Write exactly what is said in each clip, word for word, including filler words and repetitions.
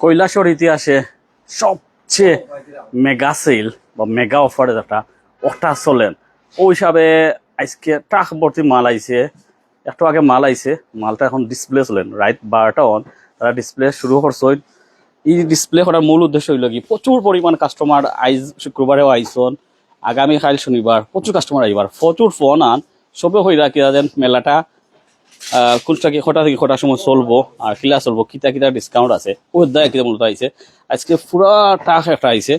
কৈলাসর ইতিহাসে সবচেয়ে মেগা সেল বা মেগা অফার যেটা, ওটা চলেন। ওই হিসাবে আজকে ট্রাক ভর্তি মাল আইছে, একটু আগে মাল আইছে, মালটা এখন ডিসপ্লে চলেন, রাইত বারোটা অন, তারা ডিসপ্লে শুরু করছে। এই ডিসপ্লে করার মূল উদ্দেশ্য হইল কি, প্রচুর পরিমাণ কাস্টমার আইজ শুক্রবারেও আইছন, আগামী কাল শনিবার প্রচুর কাস্টমার আইবার, প্রচুর ফোন আন, সবে কইরা কিতা যেন মেলাটা আহ, কোনটা কি কটা থেকে কটার সময় চলবো আর কিলা চলবো, কিতা কিতা ডিসকাউন্ট আছে, ওই দায় কিতা মূলত আইছে। আজকে পুরা ট্রাক একটা আইছে,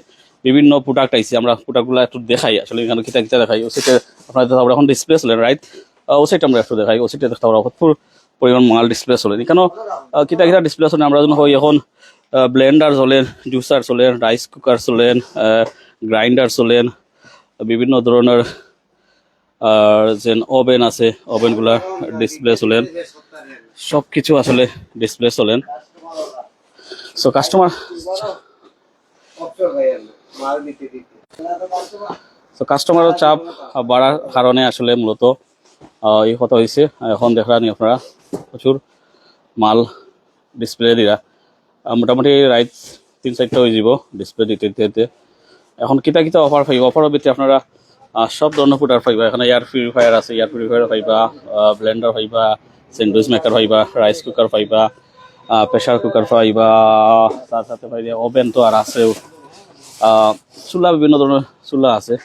বিভিন্ন প্রোডাক্ট আইছে। আমরা প্রোডাক্টগুলো একটু দেখাই, আসলে এখানে কিতা কিতা দেখাই। ও সাইডে আপনারা দেখতে পারবেন, এখন ডিসপ্লে চলে, রাইট? ও সাইডে আমরা একটু দেখাই, ও সাইডে দেখতে পারবেন প্রচুর পরিমাণ মাল ডিসপ্লে চলে। এখানে আহ, কিতা কিতা ডিসপ্লে চলে আমরা যখন হই এখন, ব্লেন্ডার চলেন, জুসার চলেন, রাইস কুকার চলেন, গ্রাইন্ডার চলেন, বিভিন্ন ধরনের আর যেন ওভেন আছে, ওভেনগুলা ডিসপ্লে চলেন, সব কিছু আসলে ডিসপ্লে চলেন। সো কাস্টমার, তো কাস্টমারও চাপ বাড়ার কারণে আসলে মূলত আহ, এই কথা হয়েছে। এখন দেখরা নি আপনারা প্রচুর মাল ডিসপ্লে দিরা, আহ, মোটামুটি রাইত তিন চারটা হয়ে যাব ডিসপ্লে দিতে দিতে দিতে। এখন কিতা কিতা অফার পাইবা, অফারের ভিতরে আপনারা আহ, সব ধরনের প্রোডাক্ট পাইবা। এখানে এয়ার পিউরিফায়ার আছে, এয়ার পিউরিফায়ার পাইবা, ব্লেন্ডার পাইবা, স্যান্ডউইচ মেকার পাইবা, রাইস কুকার পাইবা, প্রেশার কুকার পাইবা, তার সাথে পাইলে ওভেন তো আর আছে, আহ, চুলা, বিভিন্ন ধরনের চুলা আছে।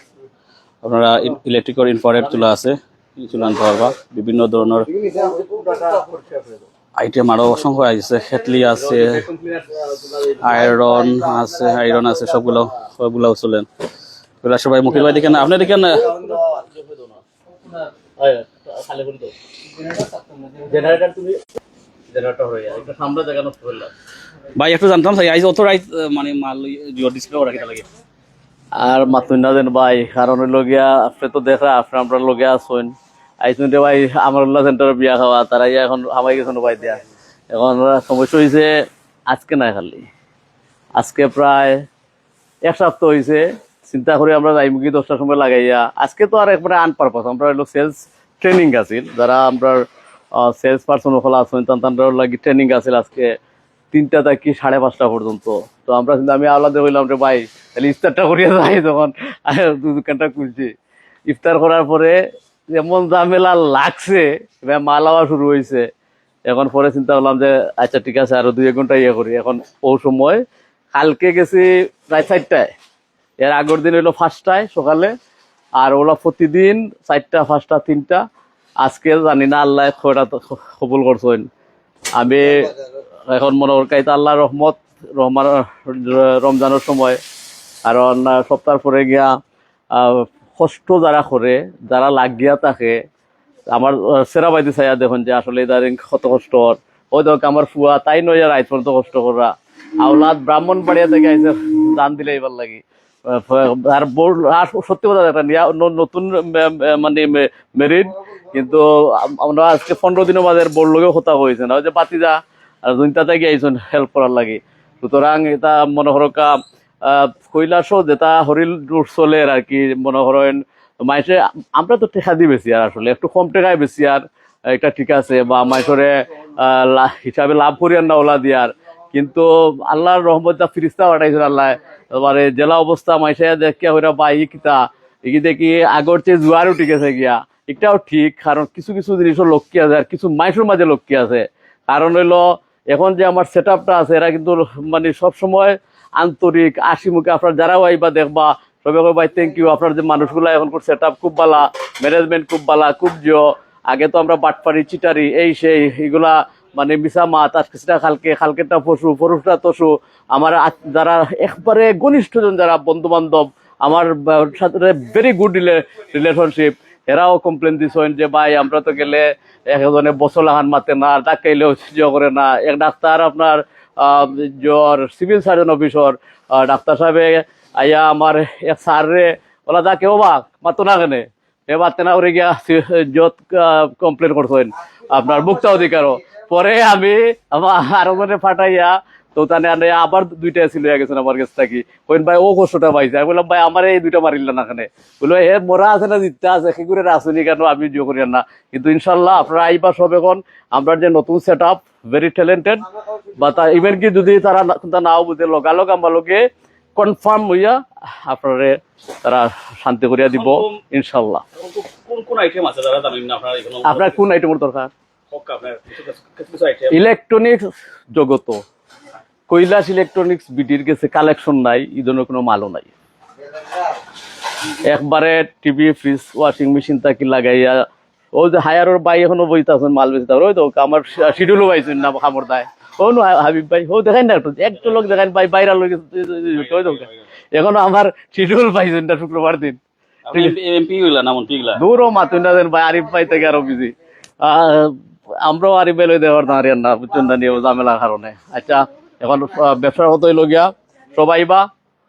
আপনারা ইলেকট্রিকের ইনফ্রারেড চুলা আছে, এই চুলা আনতে পারবা। বিভিন্ন ধরনের আইটেম আরো অসংখ্য আছে, কেটলি আছে, আয়রন আছে, আয়রন আছে, সবগুলো সবগুলো চলেন। এগুলা সবাই মুকির ভাই দেখেন, আপনি দেখেন। জেনারেটর তুমি জেনারেটর হয়ে যায়, একটা সামনে জায়গা নষ্ট করলাম। ভাই, একটু জানতাম চাই, আইজ অত রাইত আহ, মানে মাল জিও ডিসপ্লে ওরা কিতা লাগে? আর মাতুন না যেন ভাই, কারণ হইল গিয়া, আপনি তো দেখরা, আপনি আমরা লগে আছইন। আইসুন রে ভাই, আমার উল্লাহ সেন্টারে বিয়া খাওয়া, তারা ইয়া এখন হামাই গেছেন ভাই দিয়া। এখন সমস্যা হইছে, আজকে নাই খালি, আজকে প্রায় এক সপ্তাহ হইছে। চিন্তা করি আমরা যাইমুগি দশটার সময় লাগাইয়া। আজকে তো আর একবারে আনপারপাস, আমরা হইলো সেলস ট্রেনিং আছিল, যারা আমরা সেলস পার্সন ওখানে আছেন, তান তানরার লাগি ট্রেনিং আছিল আজকে তিনটা থাকি সাড়ে পাঁচটা পর্যন্ত। তো আমরা কিন্তু, আমি আওলাদে কইলাম যে, "ভাই, তাহলে ইফতারটা করিয়া যাই।" তখন দু দোকানটা খুলছি। ইফতার করার পরে এমন ঝামেলা লাগছে, এবার মাল আওয়া শুরু হইছে। এখন পরে চিন্তা করলাম যে, "আচ্ছা, ঠিক আছে, আরো দুই এক ঘন্টা ইয়ে করি।" এখন ও সময় কালকে গেছি প্রায় চারটায়, এর আগের দিন হইলো পাঁচটায় সকালে, আর ওলা প্রতিদিন চারটা, পাঁচটা, তিনটা। আজকে জানি না আল্লাহ কয়টা তো কবুল করছেন। আমি এখন মনে করি কাইতে আল্লাহর রহমত, রহমান, রমজানের সময়, কারণ আহ, সপ্তাহ পরে গিয়া আহ, কষ্ট যারা করে, যারা লাগিয়া থাকে, আমার আহ, সেরা বাইতে চাইয়া দেখুন যে আসলে ইদারিং কত কষ্ট ওর। ওই দেখ আমার ফুয়া, তাই নয় রাইত পর্যন্ত কষ্ট করা। আওলাদ ব্রাহ্মণ বাড়িয়া থেকে আইসে দান দিলে এবার লাগি। আহ, আর বউর, আর সত্যি কথা একটা নিয়া ন-, নতুন মে-, মে-, মানে মে-, মেরিড, কিন্তু আম-, আমরা আজকে পনেরো দিনের মাঝে বউর লগেও কথা কইছে না, ওই যে বাতিজা আর জুনতা থেকে আইসুন হেল্প করার লাগি। সুতরাং এটা মনে করো কা, আহ, কৈলাসও যেটা হরিল রুট চলের আর কি, মনে করেন মাইসে আমরা তো টেকা দি বেশি আর আসলে একটু কম টেকায় বেশি আর এটা ঠিক আছে, বা মাইসরে, আহ, লা-, হিসাবে লাভ করি আর না ওলা দিয়ার, কিন্তু আল্লাহর রহমত যা ফিরিস্তা পাঠাইছেন আল্লাহ, এবারে জেলা অবস্থা মাইসে দেখিয়া হইরা বা ই কিতা, ই দেখি আগর চেয়ে জুয়ার উঠি গেছে গিয়া। এটাও ঠিক, কারণ কিছু কিছু জিনিসও লক্ষ্মী আছে আর কিছু মাইসর মাঝে লক্ষ্মী আছে। কারণ হইলো এখন যে আমার সেট আপটা আছে, এরা কিন্তু মানে সবসময় আন্তরিক, হাসি মুখে। আপনার যারাও আইবা দেখবা, সবাই কয়, "ভাই, থ্যাংক ইউ, আপনার যে মানুষগুলা এখন সেট আপ খুব ভালা, ম্যানেজমেন্ট খুব ভালা, খুব জিও। আগে তো আমরা বাটপারি, চিটারি, এই সেই, এগুলা মানে মিছা মাত, আর কিছুটা কালকে, কালকেরটা পশু, পরশুটা তসু।" আমার আত-, যারা একবারে ঘনিষ্ঠজন, যারা বন্ধু বান্ধব, আমার বা-, সাথে ভেরি গুড রিলেশনশিপ। এরাও কমপ্লেন দিছেন যে, "ভাই, আমরা তো গেলে একজনে বছর লাখান মাতে না, ডাকাইলেও সহ্য করে না।" এক ডাক্তার আপনার, আহ, জ্বর, সিভিল সার্জন অফিসর, আহ, ডাক্তার সাহেবে আইয়া আমার এক স্যার রে, ওলা ডাকে, "ও বা, মাতো না কেনে?" এ মাতে না করে গিয়া সি-, যত, আহ, কমপ্লেন করছেন আপনার ভোক্তা অধিকারও। পরে আমি আবার আরো জনে পাঠাইয়া তো তানে আনে আবার দুইটা এসি লইয়া গেছইন আমার গেছ থাকি। কইন, "ভাই, ও কষ্টটা পাইছে।" আমি কইলাম, "ভাই, আমারে এই দুইটা মারিলা না কেনে?" বললো, "এ মরা আছে না জিত্তা আছে, কি করে রাসুনি কেন আমি জিও করি না।" কিন্তু ইনশাল্লাহ আপনারা আইবা সব। এখন আমরা যে নতুন সেট আপ, ভেরি ট্যালেন্টেড, বা তা ইভেন কি যদি তারা না- তারা নাও বুঝে, লগালগ আমার লগে কনফার্ম হইয়া আপনারে তারা শান্তি করিয়া দিব ইনশাল্লাহ। কোন কোন আইটেম আছে যারা জানেন না আপনারা এখানে? আপনার কোন আইটেমের দরকার? ইলেকট্রনিক্স জগত, কৈলাস ইলেকট্রনিক্স বিডির গেছে কালেকশন নাই, এই ধরনের কোনো মালও নাই। একবারে টিভি, ফ্রিজ, ওয়াশিং মেশিন থাকি লাগাইয়া, ও যে হায়ারর ভাই এখনো বইতা আছেন, মাল বেচতে, ওই তো আমার শিডিউলও পাইছেন না খামর দায়। ও নু হাবিব ভাই, ও দেখাইন না একটু, একটু লোক দেখাইন ভাই, বাইরা লোক ওই তো। এখনো আমার শিডিউল পাইছেন না শুক্রবার দিন। এমপি হইলা না মন্ত্রী হইলা? দূরও মাতুন না দেন ভাই, আরিফ ভাই থেকে আরো বিজি। আহ, আমরাও আরিফ ভাই লই দেওয়ার দাঁড়িয়ে না, বুঝছেন না, নিয়ে ঝামেলার কারণে। আচ্ছা, এখন আহ, ব্যবসার কথা হইল গিয়া, সবাই বা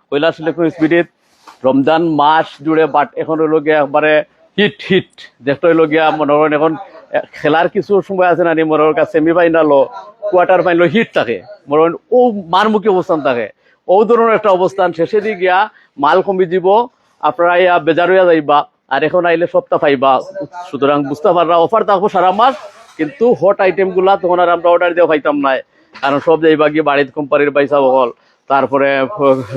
কৈলাস ইলেকট্রনিক্স বিডিত রমজান মাস জুড়ে, বাট এখন হইল গিয়া একবারে হিট হিট। যেটা হইল গিয়া মনে করেন এখন আহ, খেলার কিছু সময় আছে না নি, মনে করেন সেমিফাইনালও, কোয়ার্টার ফাইনালও হিট থাকে, মনে করেন ও মারমুখী অবস্থান থাকে। ও ধরনের একটা অবস্থান শেষে দিয়ে গিয়া মাল কমি দিব, আপনারা ইয়া বেজার হইয়া যাইবা। আর এখন আইলে সবটা পাইবা। সুতরাং বুঝতে পাররা অফার থাকবো সারা মাস, কিন্তু হট আইটেম গুলা তখন আর আমরা অর্ডার দিয়ে পাইতাম না, কারণ সব যাইবা কি বাড়িত কোম্পানির পয়সা বকল, তারপরে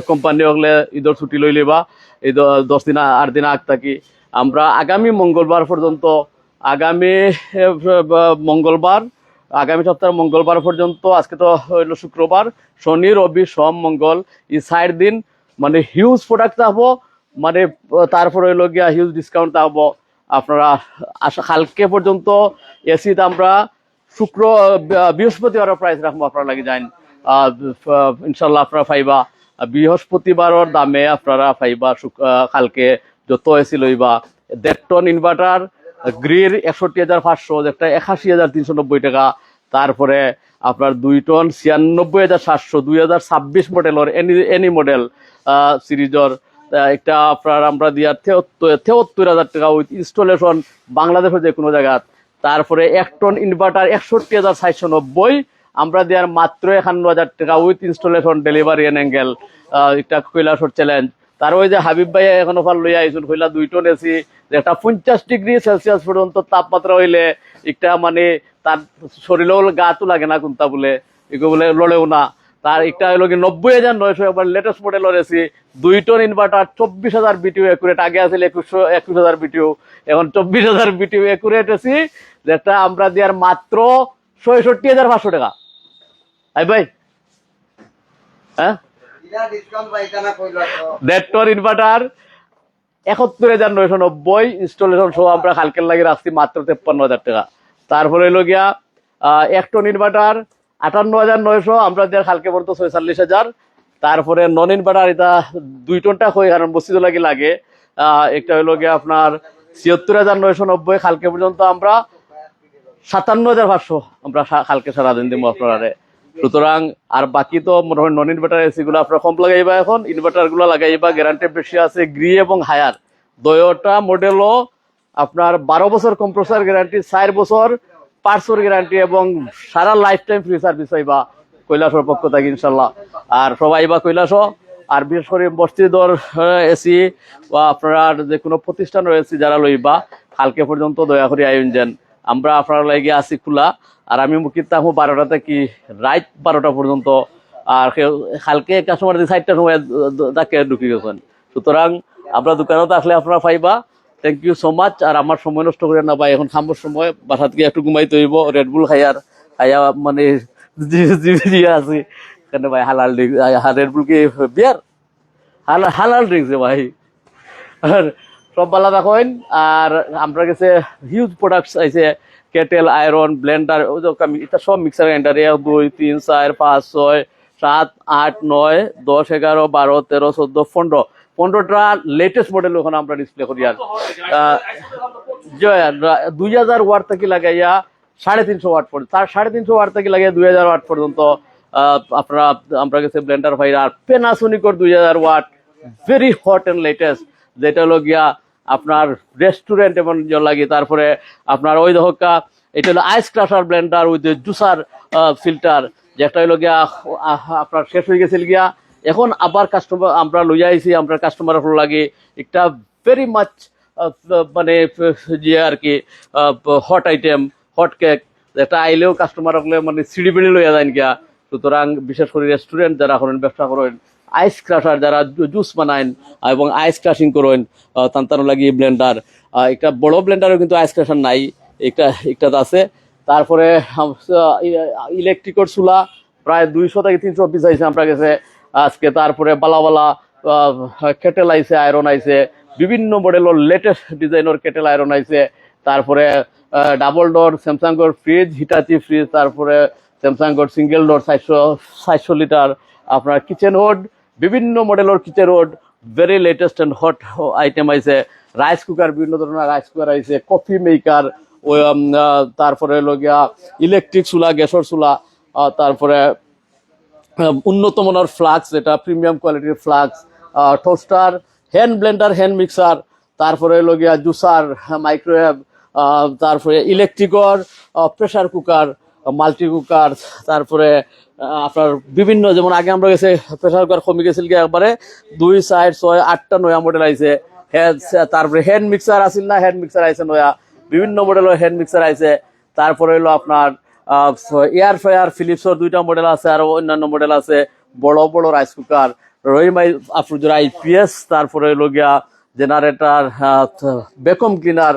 কোম্পানি হকলে ঈদর ছুটি লই লিবা, ঈদ দশ দিন আ- আট দিন আগ থাকি। আমরা আগামী মঙ্গলবার পর্যন্ত, আগামী এ, ব- মঙ্গলবার, আগামী সপ্তাহের মঙ্গলবার পর্যন্ত, আজকে তো হইলো শুক্রবার, শনি, রবি, সোম, মঙ্গল, এই চার দিন মানে হিউজ প্রোডাক্ট থাকবো, মানে আহ, তারপরে হইলো গিয়া হিউজ ডিসকাউন্ট থাকবো। আপনারা আশা কালকে পর্যন্ত এসিত আমরা শুক্র আহ, বৃহস্পতিবারের প্রাইস রাখবো, আপনারা লাগি যাইন। আহ, আহ, ইনশাল্লাহ আপনারা পাইবা আহ, বৃহস্পতিবারের দামে আপনারা পাইবা শুক- আহ, কালকে যত এসি লইবা। দেড় টন ইনভার্টার, গ্রির একষট্টি হাজার পাঁচশো, একটা একাশি হাজার তিনশো নব্বই টাকা। তারপরে আপনার দুই টন ছিয়ানব্বই হাজার সাতশো, দুই হাজার ছাব্বিশ মডেলর এনি এনি মডেল সিরিজর একটা আপনার আমরা দিয়া তেহত্তর তেহত্তর হাজার টাকা উইথ ইনস্টলেশন, বাংলাদেশের যে কোনো জায়গাত। তারপরে এক টন ইনভার্টার একষট্টি হাজার চারশো নব্বই, আমরা দেওয়ার মাত্র একান্ন হাজার টাকা with installation, delivery and angle. একটা কৈলাসর চ্যালেঞ্জ। তার ওই যে হাবিব ভাই এখন অফার লইয়া আইছুন, কইলা দুই টন এসি, যেটা পঞ্চাশ ডিগ্রি সেলসিয়াস পর্যন্ত তাপমাত্রা হইলে একটা মানে তার শরীরেও গাতও লাগে না কোনটা বলে, এগুলো বলে লড়েও না। তার একটা হইলো কি নব্বই হাজার নয়শো, একবার লেটেস্ট মডেলর এসি, দুই টন ইনভার্টার, চব্বিশ হাজার বিটিউ অ্যাকুরেট, আগে আছিল একুশশো একুশ হাজার বিটিউ, এখন চব্বিশ হাজার বিটিউ অ্যাকুরেট এসি, যেটা আমরা দেওয়ার মাত্র ছয়ষট্টি হাজার পাঁচশো টাকা। আই ভাই, হ্যাঁ, দেড় টন ইনভার্টার, একাত্তর হাজার নয়শো নব্বই, ইনস্টলেশন সহ আমরা কালকের লাগি রাখছি মাত্র তেপ্পান্ন হাজার টাকা। তারপরে হইলো গিয়া আহ, এক টন ইনভার্টার আটান্ন হাজার নয়শো, আমরা দেওয়ার কালকে পর্যন্ত ছয়চল্লিশ হাজার। তারপরে নন ইনভার্টার, এটা দুই টনটা কই, কারণ মসজিদও লাগি লাগে। আহ, একটা হইলো গিয়া আপনার ছিয়াত্তর হাজার নয়শো নব্বই, কালকে পর্যন্ত আমরা সাতান্ন হাজার পাঁচশো আমরা সা- কালকে সারাদিন দিব আপনারে। সুতরাং আর বাকি তো মনে হয় নন ইনভার্টার এসি গুলো আপনারা কম লাগাইবা, এখন ইনভার্টার গুলো লাগাইবা, গ্যারান্টি বেশি আছে। গ্রি এবং হায়ার দুইটা মডেলও আপনার বারো বছর কম্প্রেসর গ্যারান্টি, চার বছর পার্টসর গ্যারান্টি এবং সারা লাইফ টাইম ফ্রি সার্ভিস পাইবা কৈলাসর পক্ষ থাকি ইনশাল্লাহ। আর সবাই বা কৈলাস, আর বিশেষ করে মসজিদর এসি বা আপনার যে কোনো প্রতিষ্ঠান রয়েছে যারা লইবা, কালকে পর্যন্ত দয়া করে আইন যেন, আমরা আপনার লাগি আছি খোলা। আর আমি মুখিত থাকবো বারোটা থাকি রাত বারোটা পর্যন্ত। আর কেউ কালকে কাস্টমার দিয়ে চারটার সময় দ- দ- তাকে ঢুকি গেছেন। সুতরাং আমরা দোকানত আসলে আপনারা পাইবা। Thank you so much. আর আমার সময় নষ্ট করে না ভাই, এখন খামর সময়, বাসাত গিয়া একটু ঘুমাইতে হইব। রেডবুল খাইয়ার খাইয়া মানে জি- জি- জি আছি এখানে ভাই। হালাল ড্রিঙ্কস, রেডবুল কি বিয়ার? হালাল হালাল ড্রিঙ্কস রে ভাই। আর সব ভালা থাকইন। আর আমরা গেছে হিউজ প্রোডাক্টস আইছে, কেটেল, আয়রন, ব্লেন্ডার, ওই যে আমি এটা সব মিক্সার গ্রাইন্ডার, এক দুই তিন চার পাঁচ ছয় সাত আট নয় দশ এগারো বারো তেরো চোদ্দ পনেরো, পনেরোটা লেটেস্ট মডেল ওখানে আমরা ডিসপ্লে করি। আর আহ, যে দুই হাজার ওয়াট থাকি লাগাইয়া সাড়ে তিনশো ওয়াট পর্যন্ত, তার সাড়ে তিনশো ওয়াট থাকি লাগাইয়া দুই হাজার ওয়াট পর্যন্ত আহ, আপনারা আমরা গেছে ব্লেন্ডার পাইরা। আর প্যানাসোনিকর দুই হাজার watt, very hot and latest, যেটা হলো গিয়া আপনার রেস্টুরেন্ট এবং ইয়ে লাগে। তারপরে আপনার ওই দেখা এটা হলো ice crusher blender with juicer filter, যেটা হলো গিয়া আহ, আপনার শেষ হয়ে গেছিল গিয়া। এখন আবার কাস্টমার আমরা লইয়া আইছি, আমরা কাস্টমার হলো লাগে একটা ভেরি মাচ মানে যে আর কি হট আইটেম, হট কেক, যেটা আইলেও কাস্টমার হকলে মানে সিঁড়ি বিড়ি লইয়া যাইন গিয়া। সুতরাং বিশেষ করে রেস্টুরেন্ট যারা করেন, ব্যবসা করেন, আইস ক্রাশার যারা জুস বানাইন এবং আইস ক্রাশিং করেন, তান্তানো লাগি ব্লেন্ডার। একটা বড় ব্লেন্ডারও কিন্তু আইস ক্রাশার নাই, একটা একটা আছে। তারপরে ইলেকট্রিকর চুলা প্রায় দুইশো থেকে তিনশো পিস আইছে আমরা গেছে আজকে। তারপরে বালা বালা কেটেল আইছে, আয়রন আইছে, বিভিন্ন মডেলর লেটেস্ট ডিজাইনর কেটেল আয়রন আইছে। তারপরে ডাবল ডোর স্যামসাংগর ফ্রিজ, হিটাচি ফ্রিজ, তারপরে স্যামসাংগর সিঙ্গেল ডোর চারশো চারশো লিটার, আপনার কিচেন হুড, বিভিন্ন মডেলর kitchen hood, very latest and hot item আইছে। রাইস কুকার, বিভিন্ন ধরনের রাইস কুকার আইছে, কফি মেকার, তারপরে হলো গিয়া ইলেকট্রিক চুলা, গ্যাসর চুলা, আহ, তারপরে আহ, উন্নত মানের ফ্লাক্স, যেটা প্রিমিয়াম কোয়ালিটির flask, toaster, hand blender, hand mixer, তারপরে হলো গিয়া জুসার, মাইক্রোওয়েভ, তারপরে ইলেকট্রিকর প্রেশার কুকার, মাল্টি কুকার, তারপরে আহ, আপনার বিভিন্ন, যেমন আগে আমরা গেছে প্রেশার কুকার কমে গেছিল গিয়া একবারে, দুই চার ছয় আটটা নয়া মডেল আইছে। হ্যাঁ, তারপরে হ্যান্ড মিক্সার আছিল না, হ্যান্ড মিক্সার আইছে নয়া, বিভিন্ন মডেলর হ্যান্ড মিক্সার আইছে। তারপরে হলো আপনার এয়ার ফ্রায়ার, ফিলিপসর দুইটা মডেল আছে, আরো অন্যান্য মডেল আছে, বড় বড় রাইস কুকার, রহিম আফরোজের আইপিএস, তারপরে হলো গিয়া generator, vacuum cleaner,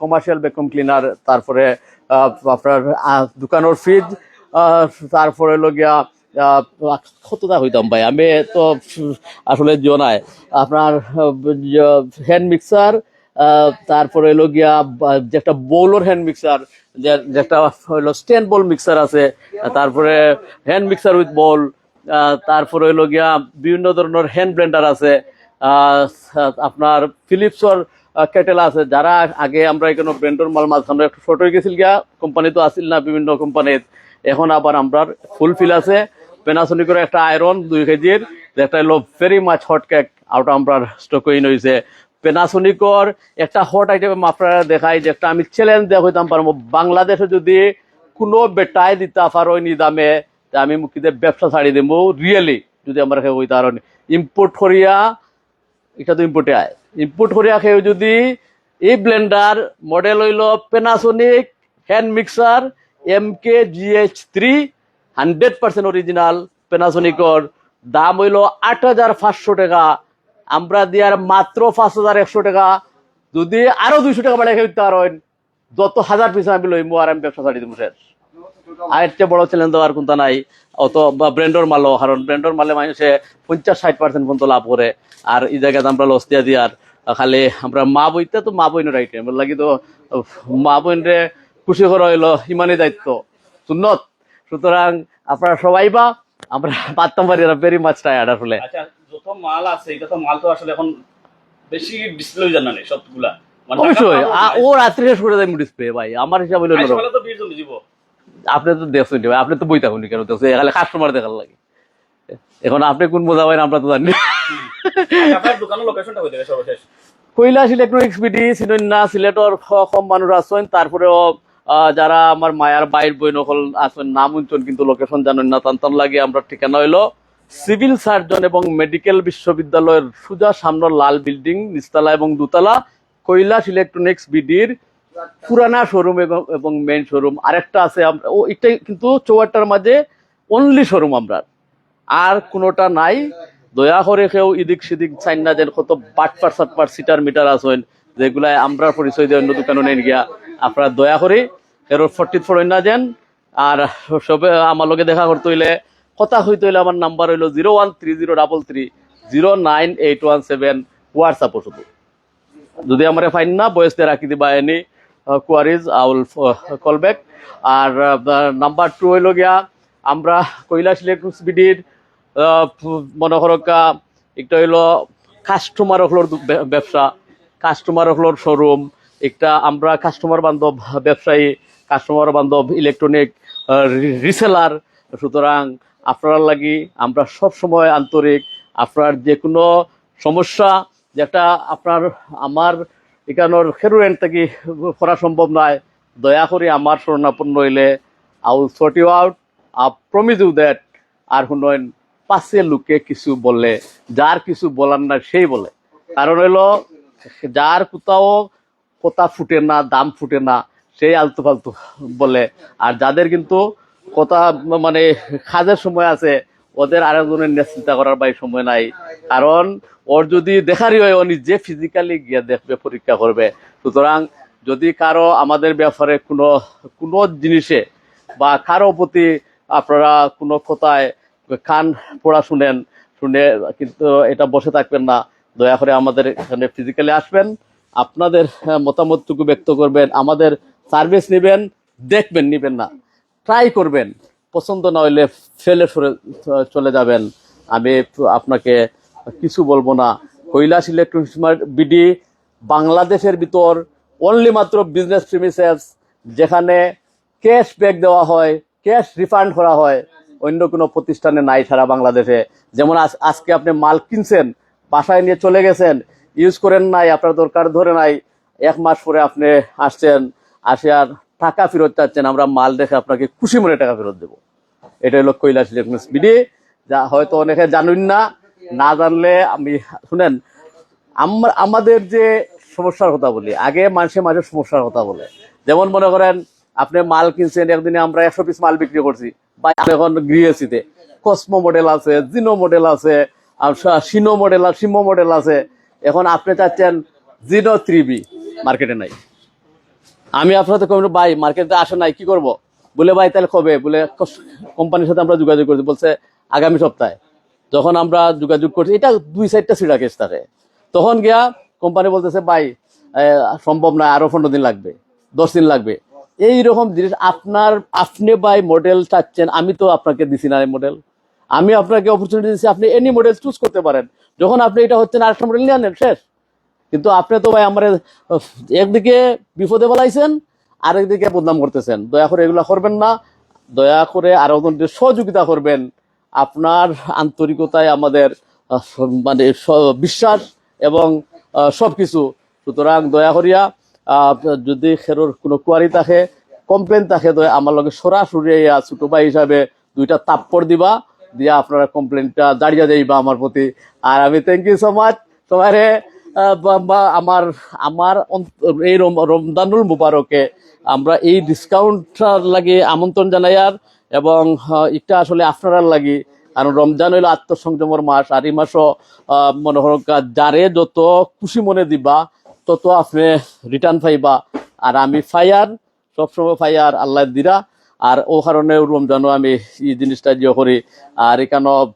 commercial vacuum cleaner, তারপরে আহ, আপনার আহ, দোকানের ফ্রিজ, আহ, তারপরে হলো গিয়া আহ, কতটা হইতাম ভাই, আমি তো আসলে জিও নাই। আপনার হ্যান্ড মিক্সার, তারপরে হলো গিয়া বা, যে একটা বোলর হ্যান্ড মিক্সার, যে যেটা হলো স্ট্যান্ড বোল মিক্সার আছে, তারপরে হ্যান্ড মিক্সার উইথ বোল, তারপরে হলো গিয়া বিভিন্ন ধরনের হ্যান্ড ব্লেন্ডার আছে, আহ, আপনার ফিলিপসর কেটেল আছে। যারা আগে আমরা এখানে ব্র্যান্ডর মাল মাঝখানে একটু শর্ট হয়ে গেছিল গিয়া, কোম্পানি তো আসিল না বিভিন্ন কোম্পানির, এখন আবার আমরা ফুলফিল আছে। প্যানাসোনিকর একটা আয়রন দুই কেজির, যেটা হলো ভেরি মাচ হট কেক, ওটা আমরা স্টক ইন হয়েছে। প্যানাসোনিকর একটা হট আইটেম আপনারা দেখাই, যেটা আমি চ্যালেঞ্জ দেওয়া হইতাম পারবো, বাংলাদেশে যদি কোনো বেটায় দিতা পারো নি দামে, তে আমি মুখিতে ব্যবসা ছাড়ি দিমু। রিয়েলি যদি আমরা কেউ হইতা পারো নি, ইম্পোর্ট করিয়া, এটা তো ইম্পোর্টে আয়, ইম্পোর্ট করিয়া কেউ যদি এই ব্লেন্ডার মডেল হইল Panasonic hand mixer M K G H three, hundred percent original প্যানাসোনিকর, দাম হইল আট হাজার পাঁচশো টাকা, আমরা দিয়ার মাত্র পাঁচ হাজার একশো টাকা। যদি আরো দুইশো টাকা বাড়াই খেতে পারেন, যত হাজার পিস আমি লইমু আর আমি ব্যবসা ছাড়ি দিমু, শেষ। আর এর চেয়ে বড় চ্যালেঞ্জ দেওয়ার কোনটা নাই। অত বা ব্র্যান্ডর মালও, কারণ ব্র্যান্ডর মালে মানুষে পঞ্চাশ ষাট পার্সেন্ট পর্যন্ত লাভ করে, আর এই জায়গাতে আমরা লস দিয়া দিই। আর খালি আমরা মা বইতে তো মা বইনের আইটেম লাগি তো, মা বইনরে খুশি করা হইলো ইমানি দায়িত্ব, সুন্নত। সুতরাং আপনারা সবাই বা আমরা পারতাম পারি না, ভেরি মাচ টায়ার্ড আসলে। আচ্ছা, যত মাল আছে, এটা তো মাল তো আসলে এখন বেশি ডিসপ্লে হয়ে যান না নি, সবগুলা। মানে অবশ্যই, টাকা আ, ও রাত্রি শেষ করে দেয় ডিসপ্লে ভাই, আমার হিসাব হইলো আইস অন্যরকম। বেলা তো ভিড় জমে দিব। আপনি তো দেখছেন নি ভাই, আপনি তো বইতা হুনি কেন দেখছেন, এখানে কাস্টমার দেখার লাগে। এখন আপনি কোন মজা পাইন আমরা তো জানি না। আচ্ছা, আপনার দোকানের লোকেশনটা কই থেকে সর্বশেষ? কৈলাস ইলেকট্রনিক্স বিডি, চিনইন না, সিলেটর খ-, কম মানুষ আছেন, তারপরেও আহ, যারা আমার মায়ার বাইর বইন অকল আছেন, নাম শুনছেন কিন্তু লোকেশন জানেন না, তান তান লাগে আমরা ঠিকানা হইলো সিভিল সার্জন এবং মেডিকেল বিশ্ববিদ্যালয়ের সোজা সামনে লাল বিল্ডিং, নিচতলা এবং দোতলা, কৈলাস ইলেকট্রনিক্স বিডির পুরানা শোরুম এবং, এবং মেইন শোরুম। আরেকটা আছে, আমরা, ও, এটা কিন্তু চৌহাট্টার মাঝে অনলি শোরুম আমরা, আর কোনোটা নাই। দয়া করে কেউ ইদিক সিদিক চাইন না, যেন কত বাটপার সাতপার সিটার মিটার আছেন, যেগুলাই আমরা পরিচয় দিয়ে অন্য দোকানে নেন গিয়া। আপনারা দয়া করে এর ফটিত ফড়ইন না যেন। আর সবে আমার লগে দেখা করতে হইলে, কথা হইতে হইলে আমার নাম্বার হইলো zero one three zero double three zero nine eight one seven, হোয়াটসঅ্যাপও শুধু। যদি আমারে ফাইন না, ভয়েস দিয়ে রাখি দিবা, any queries I will call back। আর নাম্বার টু হইল গিয়া, আমরা কৈলাস ইলেকট্রনিক্স বিডির, আহ, মনে করো কা, একটা হইলো কাস্টমার অকলর দু-, ব্য-, ব্যবসা, কাস্টমার অকলর শোরুম, একটা আমরা কাস্টমার বান্ধব ব্যবসায়ী, কাস্টমার বান্ধব ইলেকট্রনিক রিসেলার। সুতরাং আপনার লাগি আমরা সব সময় আন্তরিক। আপনার যে কোনো সমস্যা, যেটা আপনার আমার এখানোর হেরোইন থেকে করা সম্ভব নয়, দয়া করে আমার শরণাপন্ন হইলে, I will sort you out, I promise you that। আর হুনইন, পাছে লোকে কিছু বলে, যার কিছু বলার না সেই বলে। কারণ হইলো, যার কোথাও কথা ফুটে না, দাম ফুটে না, সেই আলতু ফালতু বলে। আর যাদের কিন্তু কথা, মানে, কাজের সময় আছে, ওদের আরেকজনের নিয়ে চিন্তা করার ভাই সময় নাই। কারণ ওর যদি দেখারই হয়, ও নিজে ফিজিক্যালি গিয়ে দেখবে, পরীক্ষা করবে। সুতরাং যদি কারো আমাদের ব্যাপারে কোনো কোনো জিনিসে বা কারো প্রতি আপনারা কোনো কথায় কান পড়া শুনেন, শুনে কিন্তু এটা বসে থাকবেন না। দয়া করে আমাদের এখানে ফিজিক্যালি আসবেন, আপনাদের, আহ, মতামতটুকু ব্যক্ত করবেন, আমাদের সার্ভিস নেবেন, দেখবেন, নেবেন না, ট্রাই করবেন, পছন্দ না হইলে ফেলে সরে, আহ, চলে যাবেন। আমি আপনাকে কিছু বলবো না। কৈলাস ইলেকট্রনিক্স বিডি বাংলাদেশের ভিতর অনলি মাত্র বিজনেস প্রিমিসেস, যেখানে ক্যাশ ব্যাক দেওয়া হয়, ক্যাশ রিফান্ড করা হয়, অন্য কোনো প্রতিষ্ঠানে নাই সারা বাংলাদেশে। যেমন আজ- আজকে আপনি মাল কিনছেন, বাসায় নিয়ে চলে গেছেন, ইউজ করেন নাই, আপনার দরকার ধরে নাই, এক মাস পরে আপনি আসছেন, আসে আর টাকা ফেরত চাচ্ছেন, আমরা মাল দেখে আপনাকে খুশি মনে টাকা ফেরত দেবো। এটা হলো কৈলাস ইলেকট্রনিক্স বিডি, যা হয়তো অনেকে জানেন না। না জানলে আমি, শুনেন, আমরা আমাদের যে সমস্যার কথা বলি, আগে মানুষে মানুষের সমস্যার কথা বলে। যেমন মনে করেন, আপনি মাল কিনছেন, একদিনে আমরা একশো পিস মাল বিক্রি করছি, ভাই, আপনি এখন গৃহস্থিতে কসমো মডেল আছে, জিনো মডেল আছে, আর সা- সিনো মডেল আর সিমো মডেল আছে। এখন আপনি চাচ্ছেন জিনো থ্রি বি, মার্কেটে নাই। আমি আপনাকে কইলাম, "ভাই, মার্কেটে আসে নাই, কি করব?" বলে, "ভাই, তাহলে কবে?" বলে, কস- কোম্পানির সাথে আমরা যোগাযোগ করছি, বলছে, "আগামী সপ্তাহে।" যখন আমরা যোগাযোগ করছি, এটা দুই চারটা ছিঁড়া কেস থাকে, তখন গিয়া কোম্পানি বলতেছে, "ভাই, এ, সম্ভব নয়, আরো পনেরো দিন লাগবে, দশ দিন লাগবে।" এই রকম জিনিস আপনার, আপনি ভাই মডেল চাচ্ছেন, আমি তো আপনাকে দিছি না এই মডেল, আমি আপনাকে অপরচুনিটি দিচ্ছি, আপনি এনি মডেল চুজ করতে পারেন। যখন আপনি এটা হচ্ছেন, আরেকটা মডেল নিয়ে আনেন, শেষ। কিন্তু আপনি তো ভাই আমার একদিকে বিপদে ফেলাইছেন, আরেকদিকে বদনাম করতেছেন। দয়া করে এগুলা করবেন না, দয়া করে আরো জনকে সহযোগিতা করবেন। আপনার আন্তরিকতায় আমাদের, আহ, মানে, স- বিশ্বাস এবং, আহ, সবকিছু। সুতরাং দয়া করিয়া, আহ, যদি খেরোর কোনো কোয়ারি থাকে, কমপ্লেন থাকে, দয়া আমার লগে সরাসরি আইয়া ছোট ভাই হিসাবে দুইটা থাপ্পড় দিবা, দিয়া আপনারা কমপ্লেনটা দাঁড়িয়ে যাইবা আমার প্রতি। আর আমি থ্যাংক ইউ সো মাচ সবাইরে। আহ, বা- বা- আমার আমার অন্ত- এই রম- রমজানুল মুবারকে আমরা এই ডিসকাউন্টটার লাগি আমন্ত্রণ জানাই। আর এবং, আহ, এটা আসলে আপনারার লাগি, কারণ রমজান হইলো আত্মসংযমর মাস। আর এই মাসও, আহ, মনে করো কা- যারে যত খুশি মনে দিবা, তত আপনি রিটার্ন পাইবা। আর আমি ফায়ার, সবসময় ফায়ার আল্লাহ দিরা। আর ও কারণে রমজানও আমি এই জিনিসটা ইয়ে করি। আর এখানে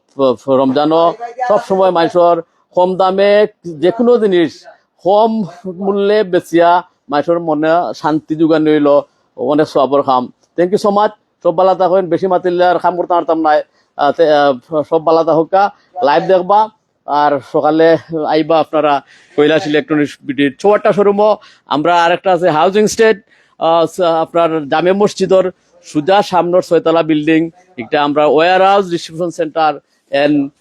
রমজানও সবসময় মানুষের কম দামে যে কোনো জিনিস কম মূল্যে বেচিয়া মানুষের মনে শান্তি যোগানি হইলো অনেক সবর কাম। Thank you so much. সব ভালা থাকইন, বেশি মাতিলে আর কাম করতে পারতাম না। আহ, তে, আহ, সব ভালা থাকুক্কা, লাইভ দেখবা। আর সকালে আইবা আপনারা কৈলাস ইলেকট্রনিক্স বিডির চৌহাট্টা শোরুমও। আমরা আরেকটা আছে হাউজিং স্টেট, আহ, স- আপনার জামে মসজিদর সুজা সামনের ছয়তলা বিল্ডিং, একটা আমরা warehouse distribution centre and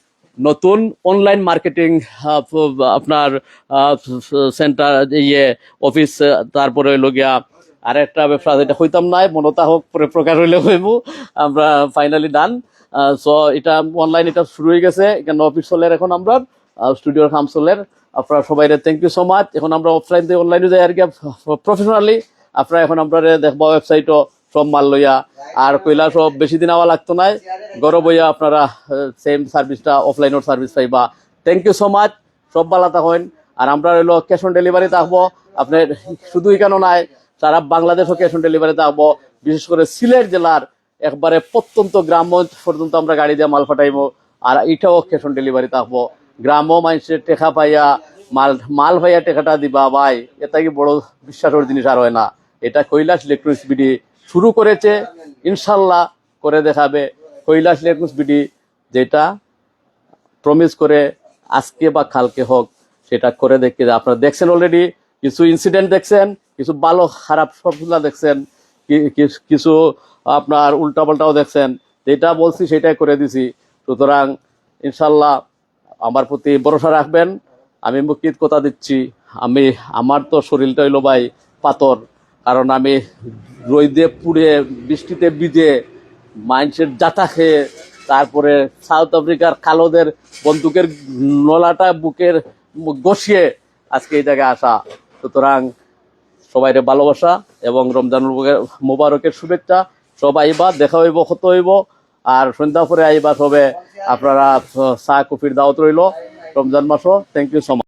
নতুন অনলাইন মার্কেটিং, আহ, প- আপনার, আহ, স- সেন্টার, ইয়ে, অফিস, আহ, তারপরে হইলো গিয়া আরেকটা ব্যবসা আছে, এটা কইতাম নাই, মনে থাকুক, পরে প্রকাশ হইলে কইবো। আমরা ফাইনালি ডান। সো এটা অনলাইন, এটা শুরু হয়ে গেছে, এখানে অফিস চলের এখন আমরা, স্টুডিওর কাম চলের। আপনারা সবাইরে থ্যাংক ইউ সো মাচ। এখন আমরা অফলাইন থেকে অনলাইনে যাই আর কি, প্রফেশনালি। আপনারা এখন আমরা দেখবা ওয়েবসাইটও সব মাল লইয়া। আর কৈলাসও বেশি দিন আওয়া লাগতো নাই, ঘরো বইয়া আপনারা সেম সার্ভিসটা, অফলাইনের সার্ভিস পাইবা। Thank you so much. সব ভালা থাকইন। আর আমরা হইলো ক্যাশ অন ডেলিভারি থাকবো। আপনি শুধু এখানে নাই, সারা বাংলাদেশও ক্যাশ অন ডেলিভারি থাকবো। বিশেষ করে সিলেট জেলার একবারে প্রত্যন্ত গ্রাম পর্যন্ত আমরা গাড়ি দিয়ে মাল পাঠাইবো। আর এটাও ক্যাশ অন ডেলিভারি থাকবো। গ্রামও মানুষের টেকা পাইয়া, মাল মাল পাইয়া টেকাটা দিবা ভাই, এটা কি বড় বিশ্বাসের জিনিস আর হয় না। এটা কৈলাস ইলেকট্রনিক্স বিডি শুরু করেছে, ইনশাল্লাহ করে দেখাবে। কৈলাস ইলেকট্রনিক্স বিডি যেটা প্রমিস করে আজকে বা কালকে হোক, সেটা করে দেখে। আপনারা দেখছেন অলরেডি, কিছু ইনসিডেন্ট দেখছেন, কিছু ভালো খারাপ সবগুলা দেখছেন, কি- কি- কিছু আপনার উল্টাপাল্টাও দেখছেন। যেটা বলছি সেটাই করে দিছি। সুতরাং ইনশাল্লাহ আমার প্রতি ভরসা রাখবেন। আমি মুকিত কথা দিচ্ছি, আমি আমার তো শরীরটা হইলো ভাই পাথর, কারণ আমি রইদে পুড়ে, বৃষ্টিতে ভিজে, মানুষের জাতা খেয়ে, তারপরে সাউথ আফ্রিকার কালোদের বন্দুকের নলাটা বুকের ঘষিয়ে আজকে এই জায়গায় আসা। সুতরাং সবাইরে ভালোবাসা এবং রমজান মুবারকের শুভেচ্ছা। সব আইবা, দেখা হইব, কত হইব। আর সন্ধ্যা পরে আইবা সবে, আপনারা চা কফির দাওয়াত রইল রমজান মাসও। Thank you so much.